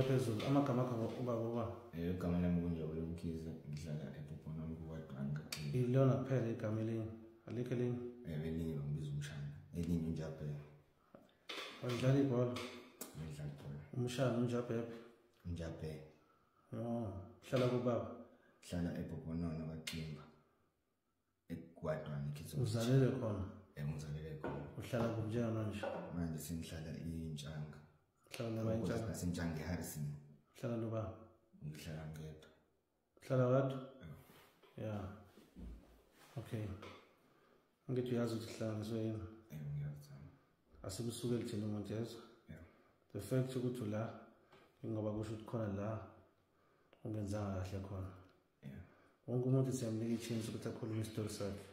Phezulu amagama akho ubaba uba? Igama lami uNjabulo Mkhize, ngihlala ePopononi kuWard 1 kaXulu. Ilona kuphela igama elinye, alikho elinye? Elinye bangibiza umshana, elinye uNjabhele. Walidlala ibhola? Ngidlala ibhola. Umshana uNjabhele? Njabhele. Oh, hlala kubaba? Hlala ePoponono kaXimba. EWard 1 eKhizo. Uzalelwe khona? Ngizalelwe khona. Uhlala kuphi njengamanje? Manje sengihlala eNtshanga. Uhlala noba eNtshanga? Nasentshanga eHarrison. Uhlala noba? Ngihlala ngedwa. Uhlala wedwa? Yeah. Okay. Ngithi uyazi ukuthi hlanganiswe yini? Ngiyazi. Asikusukeli thina umuntu yezwa. Yeah. The fact ukuthi la ingoba kusho ukuthi khona la ungenzanga kahle khona. Yeah. Wonke umuntu siyamnika i-chance ukuthi akhulume isitori sakhe.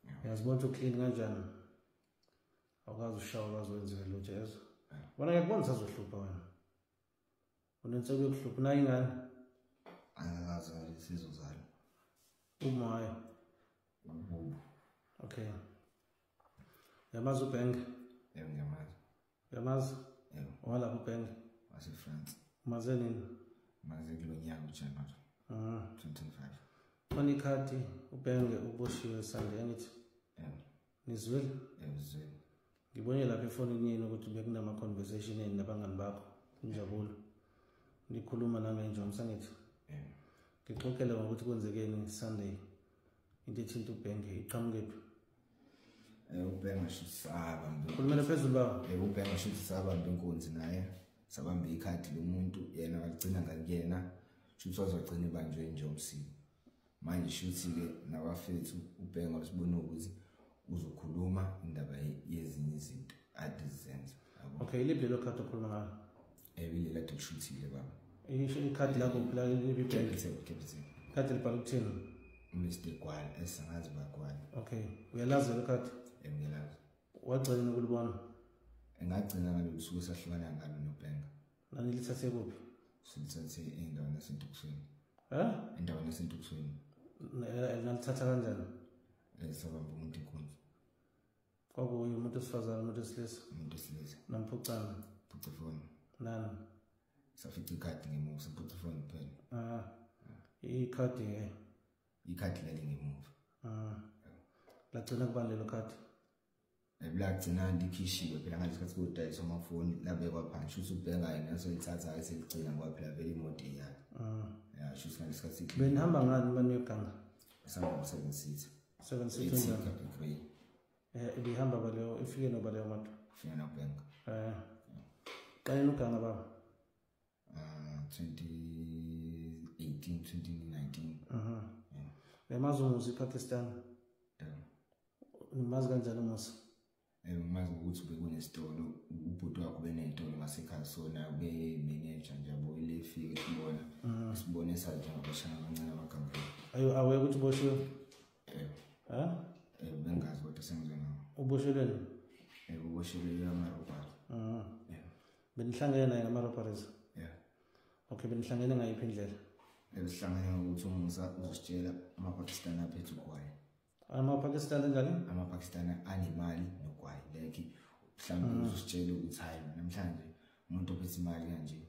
Yeah. Uyazibona ukuthi uclean kanjani? Awukazi ushawa, awukazi wenziwe lutho yezwa. Yeah. Wena ngiyakubona usazohlupha wena. Unenseko yokuhlupha nayo ingane? Angikazali, sizozala. Umoya. Ububu. Okay. Uyamazi uBhenge? Yebo, ngiyamazi. Uyamazi? Yebo. Owalapha uBhenge? Wase-France. Umaze nini? Maze kulo nyaka uJanuary. 2025. Khona ikhadi uBhenge uboshiwe Sunday angithi? Yebo. Nizwile? Yebo, ngizwile. Ngibone lapha efonini yenu ukuthi bekunama conversation yenu nabangani bakho Injabulo. Nikhuluma nangenjongo angithi? Yebo. Ngixoxele ngokuthi kwenzekeni Sunday. Into ethinta uBhenge iqhamukephi? uBhenge shuthi sabamba. Khulumela phezulu baba. uBhenge shuthi sabamba inkunzi naye. Sabamba ikhadi lomuntu yena waligcina ngakuyena. Shuthi wazogcina ebanjwe nje umsiko. Manje shuthi ke nabafethu uBhenge wasibona ukuthi uzokhuluma indaba yezinye izinto ade zenza. Okay, iliphi lelo khadi okhuluma ngalo? Ebile lade kushuthile baba. Ikhadi lakho phela libi bank. Capital. Ikhadi libhala ukuthini? Mr Gwala, esangazi bagwala. Okay, uyalazi lelo khadi? Ngiyalazi. Wagcina ukulibona? Ngagcina ngalo usuku sahlukana ngalo noBhenga. Nani lithathe kuphi? Silithathe endaweni yaseNtukusweni. Eh? Endaweni yaseNtukusweni. Nalithatha kanjani? Sabamba umuntu inkunzi. Kwakuyi umuntu wesifazane, umuntu wesilisa? Umuntu wesilisa. Namphucana? Phuca ifoni. Nani? Safica ikhadi ngemuva, saphuca ifoni kuphela. Ah. Ikhadi ke? Ikhadi lali ngemuva. Ah. Lagcina kubani lelo khadi? Lagcina likhishiwe phela ngalesikhathi kudayiswa amafoni labekwa phansi. Shuthi uBhenga yena asoyithatha eseligcina ngoba phela vele imoto eyakhe. Ya, shuthi ngalesikhathi Benihamba ngani maniyoganga? Sahamba ngo-7 seater. 7 seater njani? Grey. Ibihamba baleyo, ifike noba leyo moto? Ifike noBhenga. Qala uganga baba? 2018, 2019. Uyamazi umuzi ePakistan? Yebo. Umazi kanjani umuzi? Ngimazi ngokuthi bekunesitolo, ubhuti wakhe ubeney'tolo ngasekhaya, so naye ube-manager nje yabo, ile efike sibona. Sibone sathi ngabashana kancane abagangile. Ayo, awuye ukuthi uboshiwe? Yebo. Ha? Bengazi kodwa sengizwe ngawo. Uboshelweni? Yebo, uboshelwe ama-robbery. Yebo. Benihlangene naye ngama-robberies? Yebo. Okay, benihlangene ngayiphi indlela? Besihlangene ngokuthi uMusa uzositshela amaPakistan aphethe ugwayi. AmaPakistan anjani? AmaPakistan anemali nogwayi. Like mhlawumbe uzositshela ukuthi hayi namhlanje umuntu ophethe imali kanje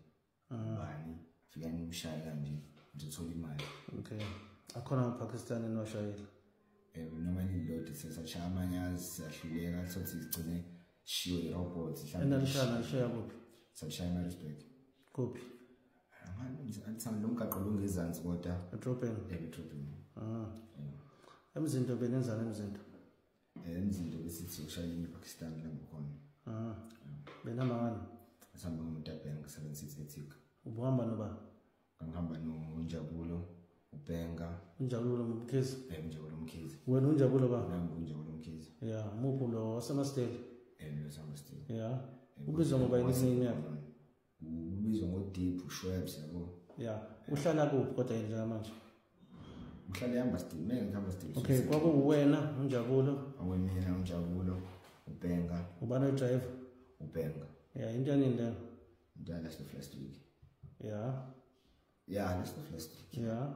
ubani fika nimshaye kanje ngizothola imali. Okay. Akhona amaPakistan eniwashayile? Noma lilodwa sesashaya amanye siyahluleka sothi sigcine sishiwe i-robot mhlawumbe. Enalishaya nalishaya kuphi? Sashaya eMaritzburg. Kuphi? Angithi lo mgaqo lo ngezansi kodwa edrobheni. Edrobheni. Emzinto benenzani emzinto? Emzinto besithi ushaya ePakistan la ngikhona. Benihamba ngani? Sihamba ngomuntu eBhenga 76 Etika. Ubuhamba noba? Ngihamba noNjabulo, uBhenga. Unjabulo Mkhize? Unjabulo Mkhize. Wena unjabulo ba? Nami unjabulo Mkhize. Yeah, muphi lo waseMasteli? Lo waseMasteli. Yeah. Ubizwa ngoba yini yakhe? Ubizwa ngoDeep Shwebs yabo. Yeah, uhlala kuphi kodwa yena njengamanje? Uhlala eHammersdale, mina ngiHammersdale. Okay, kwakuwena uNjabulo. Awemina uNjabulo, uBhenga. Ubani oyidrayiva? uBhenga. Yeah, into yanini leyo? Into last last week. Yeah. Yeah, last last week. Yeah.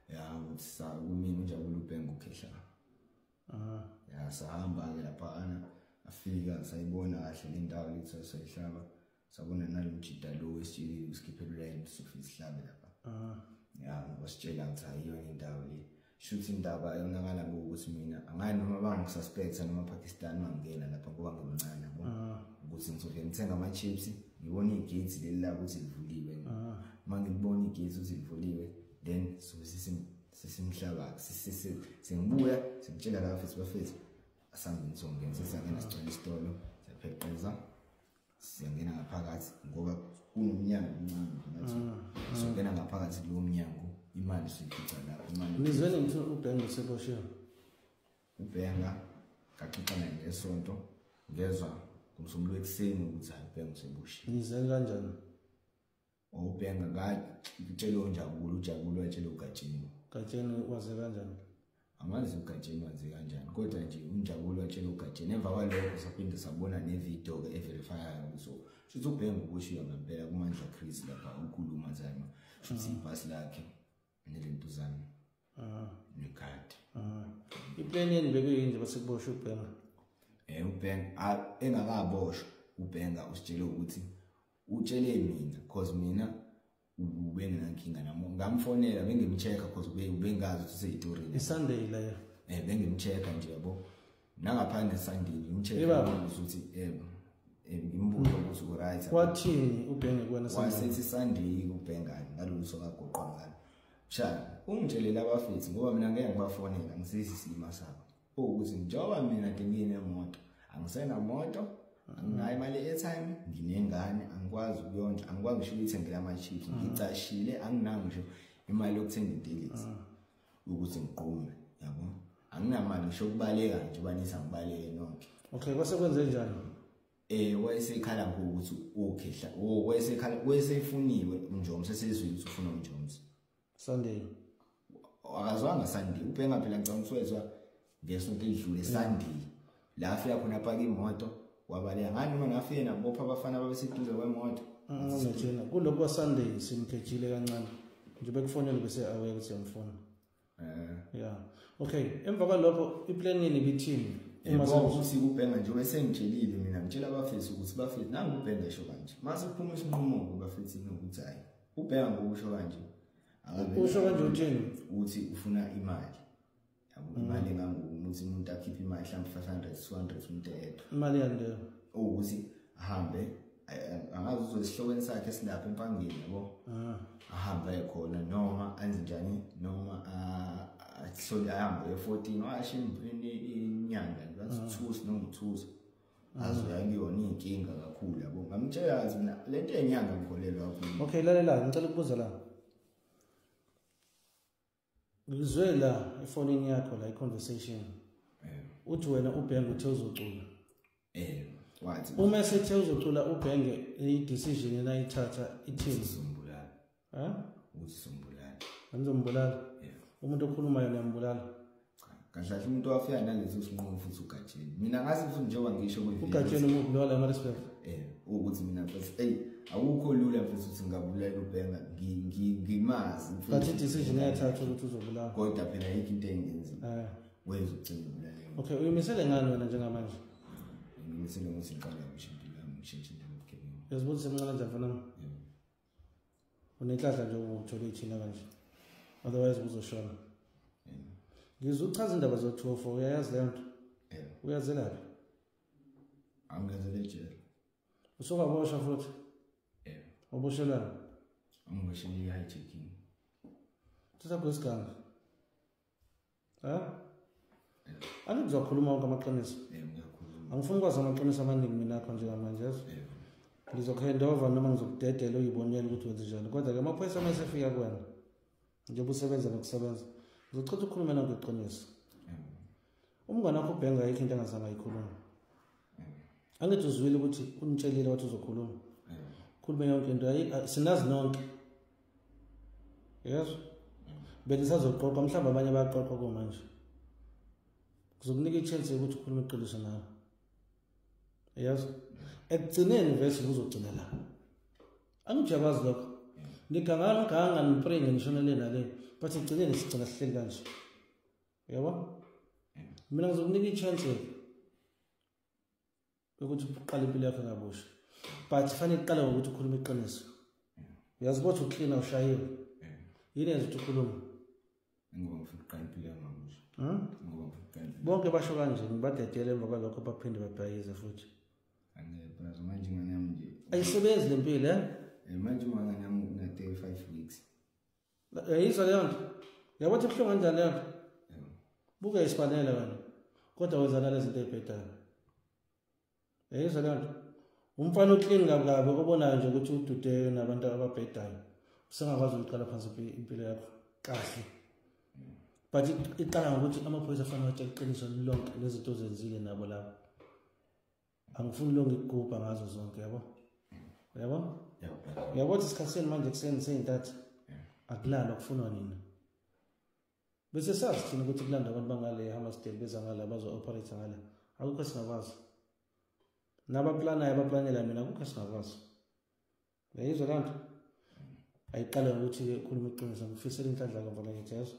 Yeah, ukuthi sa kumina uNjabulo uBhenga ukhehla. Ya, sahamba ke lapha ana afika sayibona kahle le ndawo lethu sayihlaba. Sabona nalomjida lo esitsheli usikhiphela ulayini sofika sihlabe lapha. Ya wasitshela ukuthi ayiyona indawo le. Shuthi indaba yonakala ngokuthi mina angani noma bangisuspecta noma Pakistan mangena lapha ngoba ngimncane yabo. Ukuthi ngizofika ngithenga ama chips ngibona igate leli la ukuthi livuliwe. Mangibona igate ukuthi livuliwe then so sisimhlaba sengibuya sengitshela la office bafethu asambe ngizongena sesiyangena sicela isitolo siyapheqeza siyangena ngaphakathi ngoba kunomnyango omncane ngathi siyangena ngaphakathi kulo mnyango imali siyifica lapho imali. Nizwele ngithi uBhenga useboshiwe. uBhenga ngaxoxa naye ngesonto ngezwa ngomsombuluko ekuseni ukuthi hayi uBhenga useboshiwe. Nizwele kanjani? uBhenga ngatshela uNjabulo, uJabulo watshela uGatsheni. Gatsheni waze kanjani? Angazi uGatsheni waze kanjani kodwa nje uNjabulo watshela uGatsheni. Emva kwalokho saphinde sabona nevideo ke everifyayo so shuthi uBhenga uboshiwe ngempela kuMandla Chris lapha ukhuluma zami shuthi ibhasi lakhe nelentuzana nekhadi. Iplan yeni bekuyini bese kuboshwe uBhenga? uBhenga engakaboshwa uBhenga usitshele ukuthi utshele mina because mina ubengenankinga nami ngamfonela bengimchecka because ubengazi ukuthi useyitorini. ISunday leyo. Bengimchecka nje yabo nangaphandle Sunday ngimchecka ukuthi ngimbuza ukuthi u right. Kwathini uBhenga kuwena Sunday? Wasethi Sunday uBhenga ngalolu suku agoqwa ngalo. Sha ungitshelele abafethu ngoba mina ngeke ngibafonela ngisisi isilima sabo. Ukuthi njengoba mina nginemoto angisenamoto anginayo imali airtime nginengane angikwazi ukuyondla angikwazi ngisho ukuyithengela ama chips ngicashile anginango ngisho imali yokuthenga intelezi ukuthi ngiqume yabo anginamali ngisho ukubaleka nje banisa ngibaleke nonke. Okay kwase kwenze njani? Wayesekhala ngokuthi ukhehla wayesekhala wayesefuniwe uNjoms esezwile ukuthi ufuna uNjoms Sunday. Akazwanga Sunday uBhenga phela ngicabanga ukuthi ngesonto elidlule Sunday la afika khona apaka imoto wabaleka ngani noma ngafike nabopha abafana babeseduze kwemoto. Ngiyatshela kuloko Sunday simkhejile kancane nje bekufonela bese aware ukuthi uyamfona. Yeah. Okay emva kwalokho iplan yeni ibithini? Uma sekuthi uBhenga nje wesengitshelile mina ngitshela abafethu ukuthi bafethu nangu uBhenga esho kanje mase kuphuma isinqumo bafethu ukuthi hayi uBhenga ngokusho kanje usho kanje uthini? Uthi ufuna imali yabo imali engangokuthi umuntu akhiphe imali mhlawumbe 500 200 umuntu eyedwa. Imali yani leyo? Ukuthi ahambe angazi uzosihlokweni sakhe esilapha empangeni yabo ahambe khona noma anze njani noma ahlole ahambe e14 washo inyanga bathi 2 noma 2 azoya kuyona inkinga kakhulu yabo. Ngamtshela ngathi mina lento enyanga ngikholelwa kuyo. Okay lalela ngicela ukubuza la. Ngizwe la efonini yakho la i-conversation. Uthi wena uBhenga uthe uzocula. Wathi uma esethe uzocula uBhenga i-decision yena ayithatha ithini? Uzombulala. Uthi uzombulala. Angizombulala. Umuntu okhulumayo niyambulala. Cha, kahle umuntu wafika naleso sinqumo futhi uGatsheni. Mina ngazi futhi njengoba ngisho kwi-video. uGatsheni umuntu lo la eMaritzburg. Ukuthi mina futhi awukho lula futhi ukuthi ngingabulala uBhenga ngimazi. But i-decision yathathwa ukuthi uzobulala. Kodwa phela ayikho into engenziwa. Wenza ugcina ubulala. Okay uyimisele ngani wena njengamanje? Ngimisele ukuthi ngiqale ngisho impilo yami ngishintshe indlela yobugebengu. Uyazibuza semncane kanjani mfana? Unenhlanhla nje ukuthole ithina kanje. Otherwise uzoshona. Ngizochaza indaba zo-204 uyayazi leyo nto? Uyazelaphi? Angizele ejele. Usukaboshwa futhi? Uboshelwani? Angiboshele i-hijacking. Thatha kwesiganga. Ha? Angizokhuluma wonke amaqiniso. Ngiyakhuluma. Angifuni ukwazi amaqiniso amaningi mina akho njengamanje yezo. Ngizokuhandova noma ngizokudedela uyibonele ukuthi wenze njani. Kodwa ke amaphoyisa masefika kuwena njengoba usebenza nokusebenza ngizochitha ukukhuluma nawe ngeqiniso. Umngane wakho uBhenga ayikho into angazange ayikhuluma. Angithi uzwile ukuthi unitshelile wathi uzokhuluma. Khulume yonke into sinazi nonke. Yezwa? Benisazoqoqa mhlawumbe abanye bayaqoqa kumanje. Kuzokunika i-chance yokuthi ukhulume iqiniso nawe. Yezwa? Ekugcineni vese uzogcina la. Angithi uyakwazi lokho. Nigangana nganga nipringe nishonele nale. But ekugcineni sigcina sihleli kanje. Yabo? Mina ngizokunika i-chance yokuthi uqale impilo yakho kabusha. But fanele iqale ngokuthi ukhulume iqiniso. Uyazi ukuthi uclean ushayiwe. Yini yenza ukuthi ukhulume? Ngoba ngifuna ukuqala impilo yami kabusha. Ngoba ngifuna ukuqala impilo. Bonke basho kanje ngibadedele emva kwalokho baphinde babhayize futhi. Angeke brazo manje ingane yami nje. Ayisebenzi lempilo eh? Manje ingane yami una 35 weeks. Yayizwa leyo nto. Yabo ukuthi kuhlungu kanjani leyo nto? Buka isifanele wena. Kodwa wenza nalezi zinto ezibhedayo. Yayizwa leyo nto. Umfana uclean kabi kabi obonayo nje ukuthi udude nabantu ababhedayo. Usengakwazi ukuqala phansi impilo yakho kahle. But iqala ngokuthi amaphoyisa afanele atshele iqiniso lonke lezinto ozenzile nabo labo. Angifuni lo ngikugubha ngazo zonke yabo. Yabo? Yebo. Uyabona ukuthi isikhathi manje kuseni seyintathu. Akulalwa kufunwa nina. Bese sazi thina ukuthi kulanda abantu bangale Hammersdale beza ngala bazo-operate ngala. Akukho singakwazi. Nabaplanayo abaplanela mina akukho singakwazi. Uyayizwa loo nto? Ayiqale ngokuthi ukhulume iqiniso, ngifisela inhlanhla mfana ngithi yazi.